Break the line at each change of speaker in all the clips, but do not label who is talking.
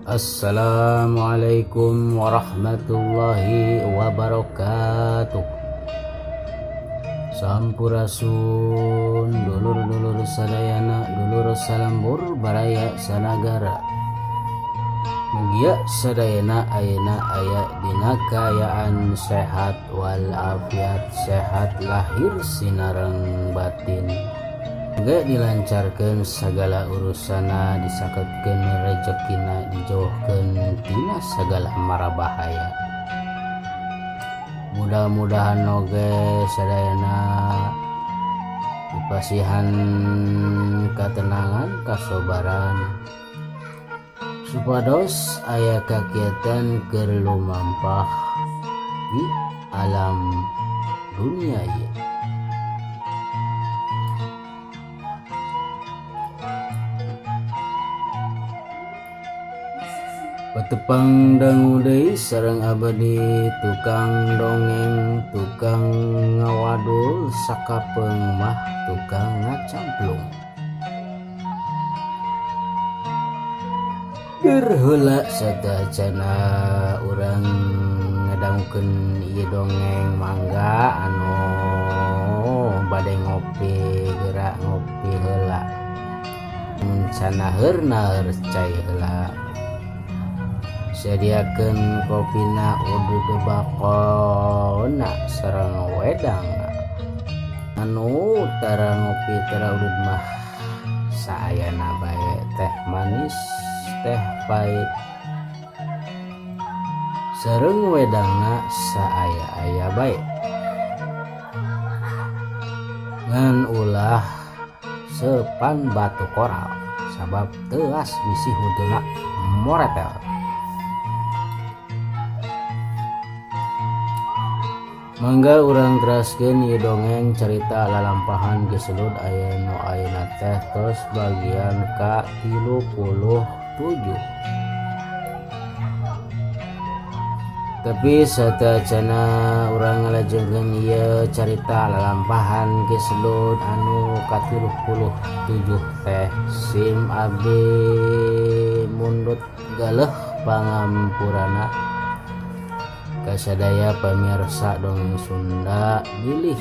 Assalamualaikum warahmatullahi wabarakatuh. Sampurasun dulur-dulur sadayana, dulur salembur baraya sanagara. Mugia sadayana ayeuna aya dina kaayaan sehat walafiat, sehat lahir sinareng batin. Muga dilancarkeun sagala urusana, disaketkeun rejekina, dijauhkeun tina sagala mara bahaya. Mudah-mudahan oge sadayana dipasihan katenangan, kasobaran supados aya kagiatan keur lumampah di alam dunia ieu. Patepang dangu deui sareng abdi tukang dongeng, tukang ngawadul, sakapeung mah tukang ngacamplung. Keur heula sateuacana urang ngadangukeun ieu dongeng, mangga anu bade ngopi geura ngopi heula. Mun can naheur naheur cai heula. Sadiakeun kopina, udud bakona sareng wedangna. Anu tara ngopi tara udud mah saayana bae, teh manis teh pahit sareng wedangna saaya-aya bae. Ngan ulah sepan batu koral sabab teuas bisi hunteuna moretel. Mangga urang teraskeun ieu dongeng carita lalampahan Ki Sedut aya nu ayeuna teh tos bagian ka 37. Tapi sateuacana urang ngalajengkeun ieu carita lalampahan Ki Sedut anu ka 37 teh, sim abdi mundut galeuh pangampurana kasadaya pamirsa dongeng Sunda bilih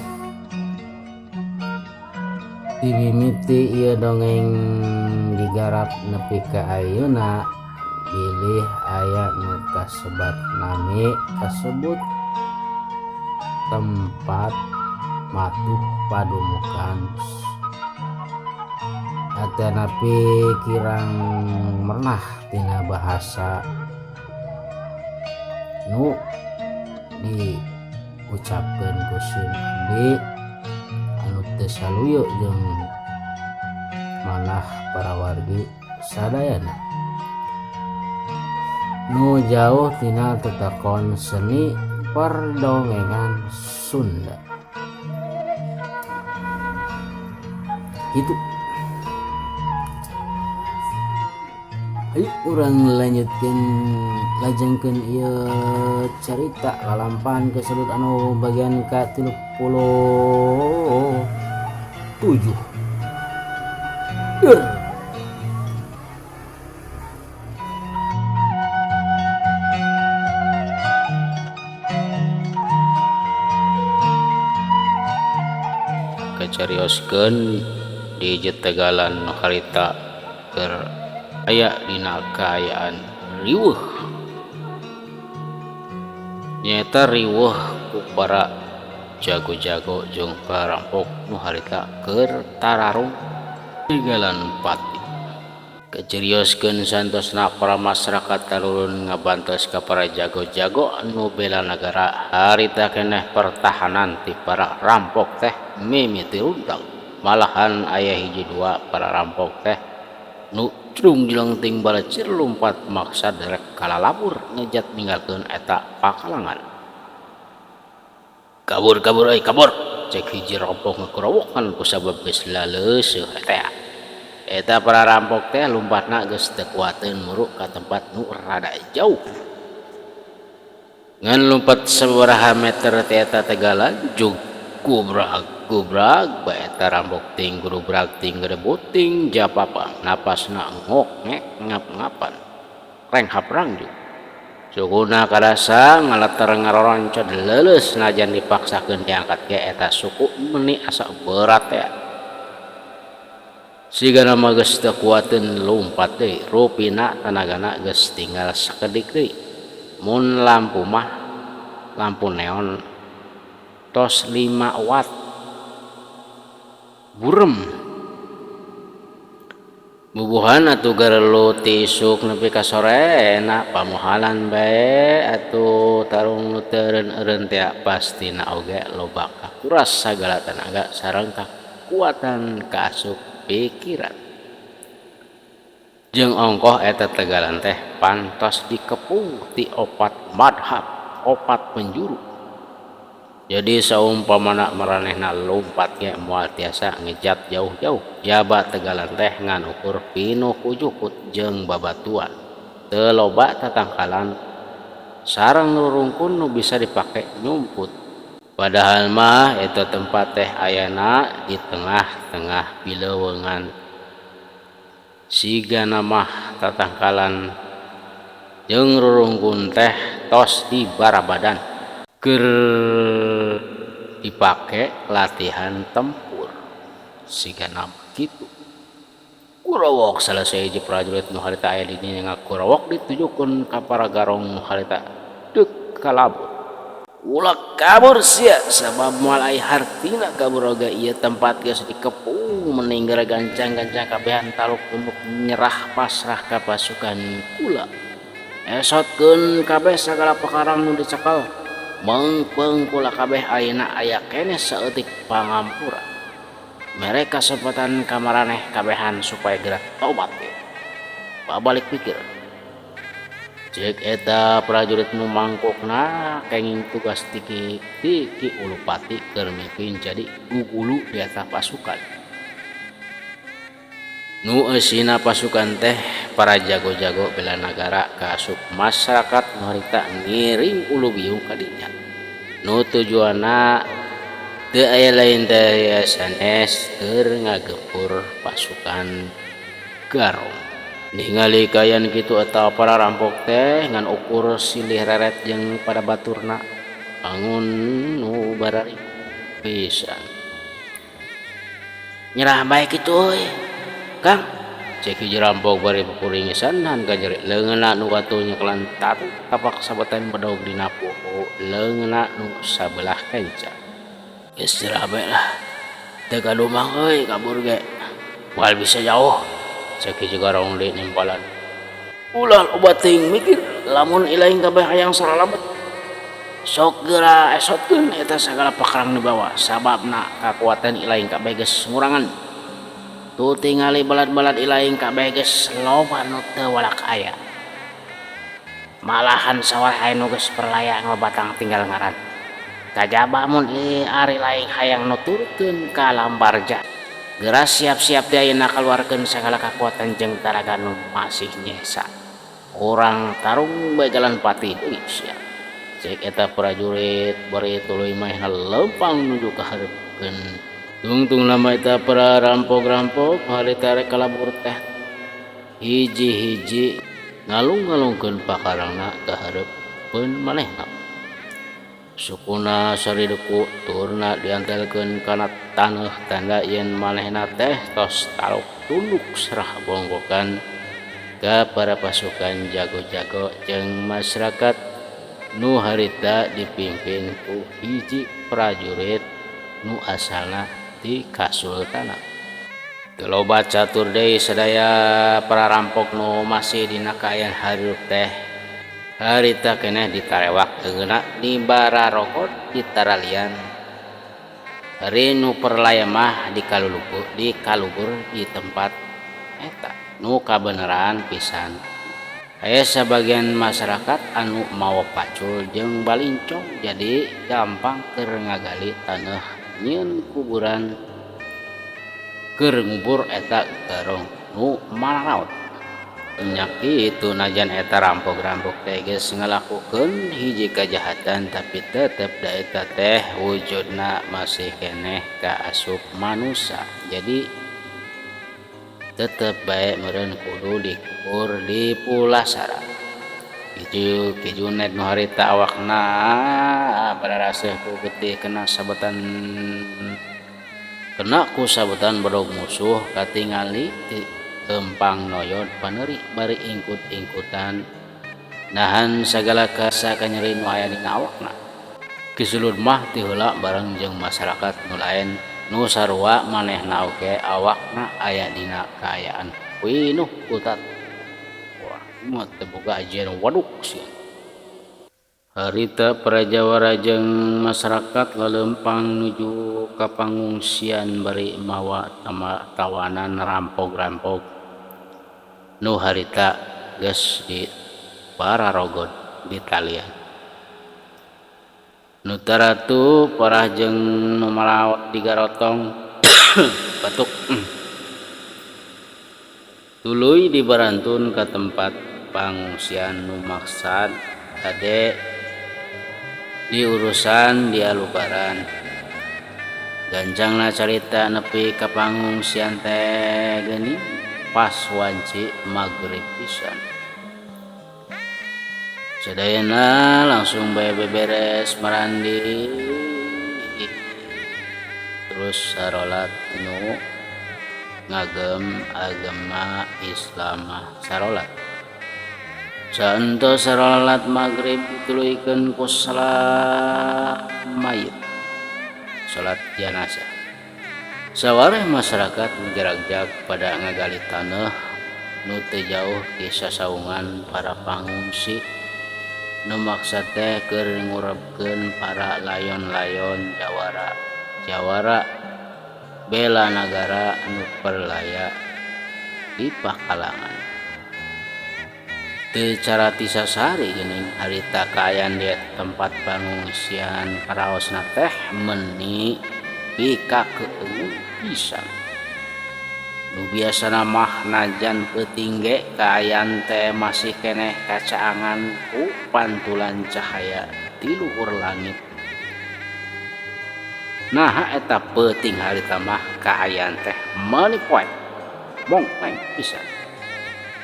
dimimiti ieu dongeng digarap nepi ka ayeuna bilih aya nu kasebat nami kasebut tempat matuh padumukan atanapi kirang mernah tina bahasa nu diucapkeun ku sim abdi anu teu saluyu jeung manah para wargi sadayana nu jauh tina tetekon seni perdongengan Sunda. Itu. Ayo urang lanjutkeun lajengkeun ieu carita lalampahan Ki Sedut anu bagian ka 37. Dur. Kacarioskeun di Jetegalan harita keur aya dina kaayaan riweuh. Nyaeta riweuh ku para jago-jago jeung parampok nu harita keur tararung Tegalan Pati. Kacarioskeun santosna para masyarakat tarurun ngabantos ka para jago-jago anu bela nagara harita keneh pertahanan ti para rampok teh mimiti runtag. Malahan aya hiji dua para rampok teh nu crung jelengting balacir lumpat maksa derek kalalabur ngejat ninggalkeun eta pakalangan. Kabur kabur euy kabur, cek hiji rampok ngakorowokan kusabab geus laleuseuh teh. Eta para rampok teh lumpatna geus teu kuateun muru ka tempat nu rada jauh. Ngan lumpat sababaraha meter ti eta tegalan jug gubrag gubrag bae eta rampok ting gurubrag ting gerebuting japapa napasna ngok ngek ngap-ngapan. Renghap rangju. Sukuna karasa ngaleter ngaroroncod leuleus najan dipaksakeun diangkat ge eta suku meuni asa beurat tea. Sigana mah geus teu kuateun lumpat deui, rupina tanagana geus tinggal sakedik deui. Mun lampu mah lampu neon tos 5 watt burem. Bubuhan atuh garelu ti isuk nepi ka sorena pamohalan bae atuh tarung nu teu eureun-eureun tea pastina oge loba kakuras sagala tanaga sareng kakuatan kaasup pikiran. Jeung ongkoh eta tegalan teh pantos dikepung ti opat madhab, opat penjuru. Jadi saumpamana maranehna lumpat ge moal tiasa ngejat jauh-jauh jaba tegalan teh ngan ukur pinuh ku jukut jeung babatuan teu loba tatangkalan sareng rurungkun nu bisa dipake nyumput. Padahal mah eta tempat teh ayana di tengah-tengah pileuweungan sigana mah tatangkalan jeung rurungkun teh tos dibarabadan keur dipake latihan tempur sigana mah kitu. Kurowok salah sahiji prajurit nu harita aya di dinya ngakurowok ditujukeun ka para garong nu harita deuk kalabur. Ulah kabur sia sabab moal aya hartina kabur oge ieu tempat geus dikepung mending geura gancang-gancang kabehan taluk tunduk nyerah pasrah ka pasukan kula. Esotkeun kabeh sagala pakarang nu dicekel meungpeung kula kabeh ayeuna aya keneh saeutik pangampura. Mere kasempatan ka maraneh kabehan supaya geura tobat ge. Babalik pikir. Ceuk eta prajurit nu mangkukna kenging tugas ti Ki Ulupati keur mimpin jadi gugulu di eta pasukan. Nu eusina pasukan teh para jago-jago bela nagara kaasup masyarakat nu harita ngiring ulu biung ka dinya. Nu tujuanna teu aya lain teh sanes keur ngagempur pasukan Garong. Ningali kaayaan kitu eta para rampok teh ngan ukur silih reret jeung pada baturna bangun nu barari pisan. Nyerah bae kitu euy Kang cek hiji rampok bari pupuringisan nahan kajeri leungeunna nu katuh nyekelan tatu tapak sabetan bedog dina poho leungeunna nu sabelah kenca. Geus nyerah bae lah teu kadumang euy kabur ge moal bisa jauh. Cek hiji garong deui nimpalan. Ulah loba teuing mikir lamun ilaing kabeh hayang saralamet. Sok geura esotkeun eta sagala pakarang dibawa sababna kakuatan ilaing kabeh geus ngurangan. Tuh tingali balad-balad ilaing kabeh geus loba nu teu walak aya. Malahan sawah aya nu geus perlaya ngabatang tinggal ngaran. Kajaba mun ari laing hayang nuturkeun ka lambarja. Geura siap-siap di ayeuna kaluarkeun sagala kakuatan jeung tanaga nu masih nyesa. Urang tarung begalan pati deui sia. Cek eta prajurit bari tuluy manehna leumpang nuju ka hareupeun. Tungtungna mah eta para rampok-rampok harita rek kalabur teh hiji-hiji ngalung-ngalungkeun pakarangna ka hareupeun manehna. Sukuna sarideku turna diantelkeun kana taneuh tanda yen manehna teh tos taluk tunduk serah bonggokan ka para pasukan jago-jago jeung masyarakat nu harita dipimpin ku hiji prajurit nu asalna ti Kasultanan. Teu loba catur deui sadaya para rampok nu masih dina kaayaan hirup teh harita keneh ditarewak leungeunna dibararokot ditaralian. Ari nu perlaya mah dikalubur di tempat eta nu kabeneran pisan. Aya sabagian masyarakat anu mawa pacul jeung balincong jadi gampang keur ngagali taneuh nyieun kuburan keur ngubur eta garong nu mararaot. Nya kitu najan eta rampok-rampok teh geus ngalakukeun hiji kajahatan tapi tetep da eta teh wujudna masih keneh kaasup manusa. Jadi Tetep bae meureun kudu dikubur di pulasara. Kitu Ki Junet nu harita awakna bararaseuh ku getih kena sabetan kena ku sabetan bedog musuh katingali ti lempang noyod paneuri bari ingkut-ingkutan nahan sagala rasa kanyeri nu aya dina awakna. Ki Sulud mah ti heula bareng jeung masarakat nu laen nu sarua manehna oge awakna aya dina kaayaan pinuh ku tato. Urang mah teu boga ajian waduk sia. Harita para jawara jeung masarakat laleumpang nuju ka pangungsian bari mawa tawanan rampog-rampog nu harita geus dipararogod di talian. Nu taratu parah jeung nu maraot digarotong batuk tuluy dibarantun ka tempat pangungsian nu maksad hade diurusan dialubaran. Gancangna carita nepi ka pangungsian teh geuning pas wanci magrib pisan. Sadayana langsung bae beberes marandi terus sarolat nu ngagem agama Islam mah sarolat. Saentos sarolat magrib dituluykeun ku salat mayit, salat janazah. Sawareh masyarakat ngajaragjag pada ngagali taneuh nu teu jauh ti sasaungan para pangungsi nu maksad teh keur ngurebkeun para layon-layon jawara jawara bela nagara nu perlaya di pakalangan. Teu carati sasari geuning harita kaayaan di tempat pangungsian karaosna teh meuni pikakeungeun pisan. Nu biasana mah najan peuting ge kaayaan teh masih keneh kacaangan ku pantulan cahaya ti luhur langit. Naha eta peuting harita mah kaayaan teh meuni poek mongkleng pisan.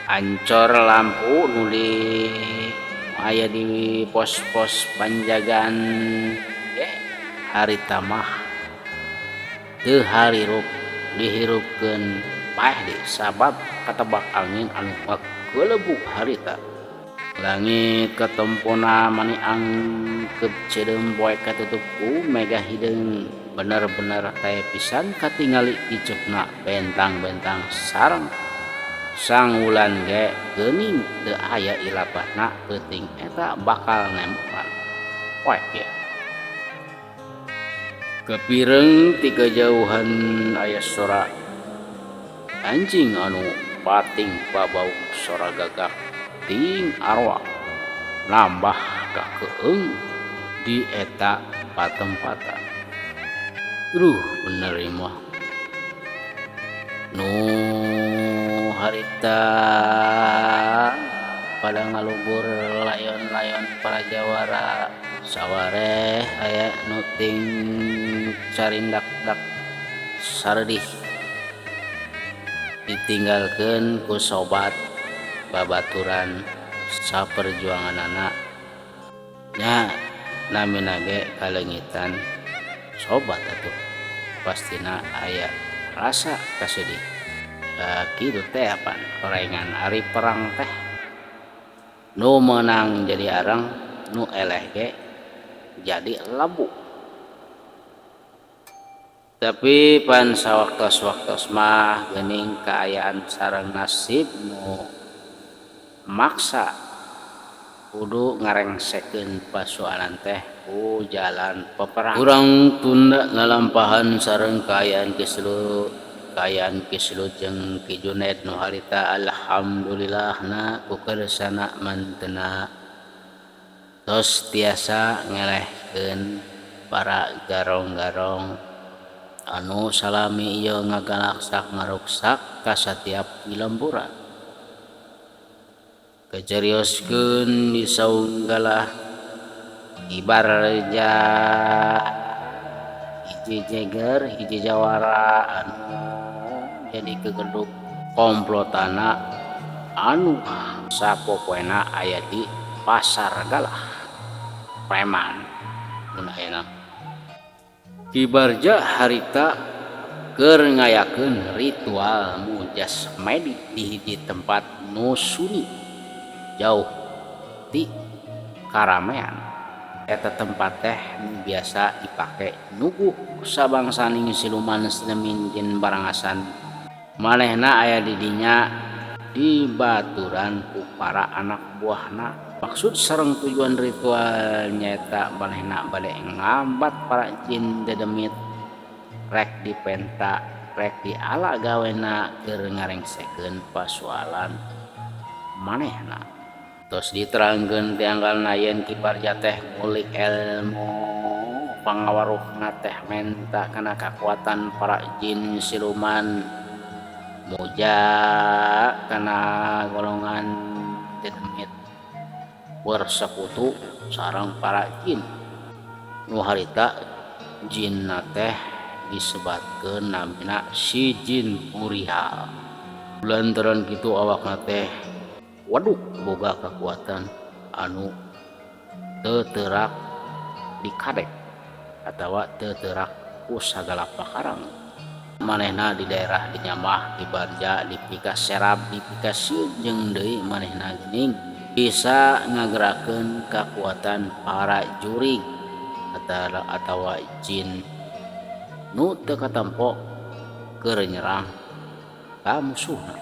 Ancor lampu nu di aya di pos-pos panjagaan ge harita mah teu harirup dihirupkeun paeh deui sabab katebak angin anu ngagelebug harita. Langit katempona mani angkeup ceudeum poek katutup ku mega hideung bener-bener taya pisan katingali iceupna bentang-bentang sareng sang wulan ge geuning teu aya ilapahna peuting eta bakal nempoan poek ieu. Kapireng ti kajauhan aya sora anjing anu pating babaung sora gagak ting arwah nambah kakeung di eta patempatan. Duh bener ieu mah nu harita pada ngalubur layon-layon para jawara sawareh aya nu ting carindak-dak sareudih ditinggalkeun ku sobat babaturan saperjuanganana nya namina ge kaleungitan sobat atuh pastina aya rasa kasedih. Kitu teh apan horengan ari perang teh nu meunang jadi arang nu eleh ge jadi labu. Tapi pan sawaktos-waktos mah geuning kaayaan sareng nasib nu maksa kudu ngarengsekeun pasualan teh ku jalan peperangan. Urang tunda lalampahan sareng kaayaan Ki Sulu kaayaan Ki Sulut jeung Ki Junet nu harita alhamdulillahna ku kersana mantena tos tiasa ngelehkeun para garong-garong anu salami ieu ngagalaksak ngaruksak ka satiap pilemburan. Kacarioskeun di saunggalah ibarja hiji jeger hiji jawara anu jadi kegeduk Komplotanna anu sapopoena aya di Pasar Galah, preman mun ayeuna. Ki Barja harita keur ngayakeun ritual mujasmedi di hiji tempat nu sunyi jauh ti karamean. Eta tempat teh nu biasa dipake nyuguh sabangsaning siluman sinemin jin barangasan. Manehna aya di dinya dibaturan ku para anak buahna. Maksud sareng tujuan ritual nyaeta manehna bade ngambat para jin dedemit rek dipenta rek diala gawena keur ngarengsekeun pasualan manehna. Tos diterangkeun ti anggalna yen Ki Barja teh ngulik elmu pangawaruhna teh menta kana kakuatan para jin siluman muja kana golongan dedemit. Bersekutu sareng para jin. Nu harita jinna teh disebatkeun namina si Jin Urial. Lantaran kitu awakna teh waduk boga kakuatan anu teu teurak dikadek atawa teu teurak ku sagala pakarang. Manehna di daerah dinya mah Ki Barja dipikaserab dipikasieun jeung deui manehna geuning bisa ngagerakeun kakuatan para jurig atawa jin nu teu katempo keur nyerang ka musuhna.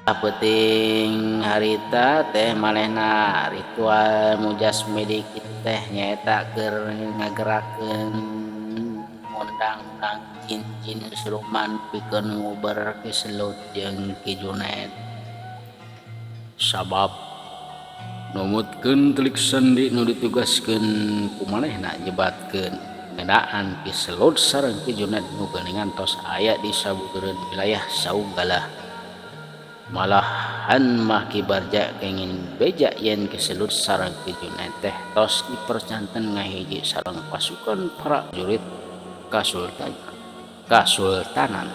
Peuting harita teh manehna ritual mujasmedi kitu teh nyaeta keur ngagerakeun ngundang-undang jin-jin siluman pikeun nguber Ki Selut jeung Ki Junet. Sabab numutkeun telik sandi nu ditugaskeun ku manehna nyebatkeun ngeunaan Ki Selut sareng Ki Junet nu geuningan tos aya di sabudeureun wilayah Saunggalah. Malahan mah Ki Barja kenging beja yen Ki Selut sareng Ki Junet teh tos dipercanten ngahiji sareng pasukan prajurit kasultanan.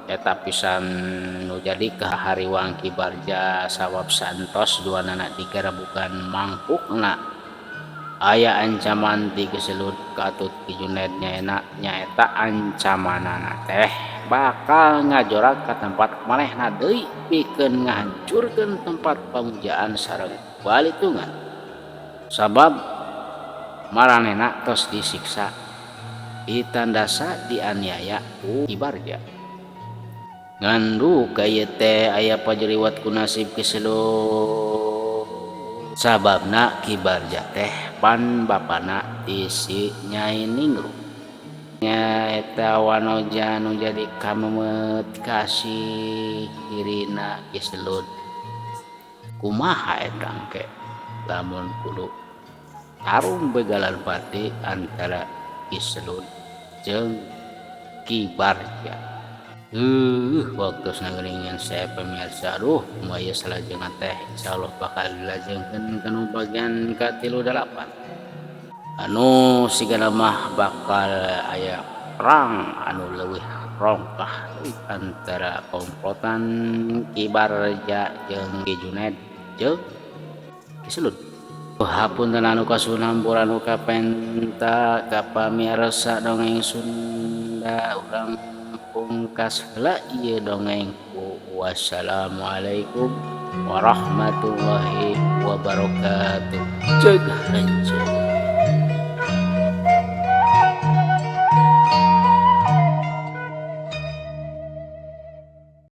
Eta pisan nu jadi kahariwang Ki Barja sabab saentos duanana digerebugan mangkukna aya ancaman ti Ki Selut katut Ki Junet nyaeta ancamanana teh bakal ngajorag ka tempat manehna deui pikeun ngahancurkeun tempat pamujaan sareng balitungan. Sabab maranehna tos disiksa ditandasa dianiaya ku Ki Barja. Ngan duka ieu teh aya pajeriwat ku nasib Ki Selut. Sababna Ki Barja teh pan bapana ti si Nyai Ningrum. Nyaeta wanoja nu jadi kamemet kasih dirina Ki Selut. Kumaha eta engke lamun kudu tarung begalan pati antara Ki Selut jeung Ki Barja. Waktosna geuningan saya pemirsa, aduh kumaha ieu salajengna teh insyaallah bakal dilajengkeun kana bagian ka-38. Anu sigana mah bakal aya perang anu leuwih rongkah antara komplotan Ki Barja jeung Ki Junet jeung Ki Selut. Hapunten anu kasuhun anu kapenta ka pamirsa dongeng Sunda urang pungkas heula ieu dongeng ku wassalamualaikum warahmatullahi wabarakatuh. Ceuk hancur.